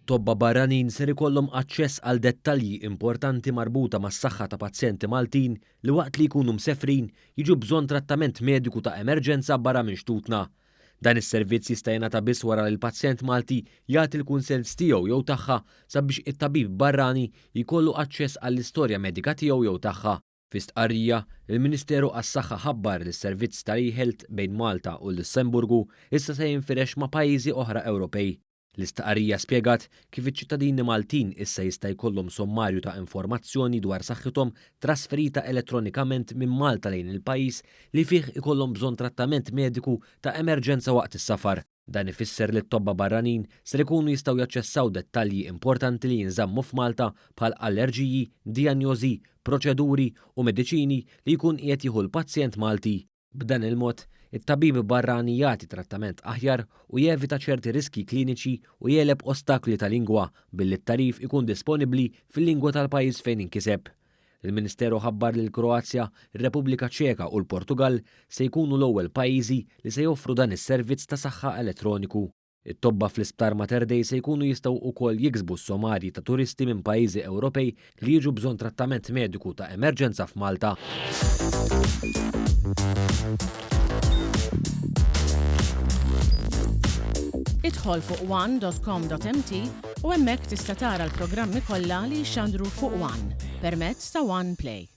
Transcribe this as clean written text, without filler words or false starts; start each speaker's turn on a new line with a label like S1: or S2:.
S1: Tobba barranin ser ikollhom aċċess għal dettalji importanti marbuta mas-saħħa ta' pazjenti Maltin li waqt li jkunu msefrin jiġu bżonn trattament mediku ta' emerġenza barra minn xtutna. Dan is-servizz jista' jingħata biss wara li l-pazjent Malti jagħti l-kunsens tiegħu jew tagħha sabiex it-tabib barrani jkollu aċċess għall-istorja medika tiegħu jew tagħha. Fi stqarrija, il-Ministeru għas-Saħħa ħabbar li s-servizz tal-eHealth bejn Malta u l-Lussemburgu issa se jinfirex ma' pajjiżi oħra Ewropej. L-istqarrija spjegat kif iċ-ċittadini Maltin issa jista' jkollhom sommarju ta' informazzjoni dwar saħħithom trasferita elettronikament minn Malta lejn il-pajjiż li fih ikollhom bżonn trattament mediku ta' emerġenza waqt is-safar. Dan ifisser li t-tobba barranin ser ikunu jistgħu jaċċessaw dettalji importanti li jinżammu f'Malta bħal allerġiji, dijanjożi, proċeduri u mediċini li jkun qiegħed jieħu l-pazjent Malti. B'dan il-mod, it-tabib barrani jagħti trattament aħjar u jevita ċerti riskji kliniċi u jegħleb ostakli ta' lingwa billi t-tagħrif ikun disponibbli fil-lingwa tal-pajjiż fejn inkiseb. Il-Ministeru ħabbar li l-Kroazja, ir-Repubblika Ċeka u l-Portugall se jkunu l-ewwel pajjiżi li se joffru dan is-servizz ta' saħħa elettroniku. It-tobba fl-Isptar Mater Dei se jkunu jistgħu wkoll jiksbu s-somarji ta' turisti minn pajjiżi Ewropej li jiġu bżonn trattament mediku ta' emerġenza f'Malta.
S2: Idħol fuq one.com.mt u hemmhekk tista' tara l-programmi kollha li jixxandru fuq One permezz ta' One Play.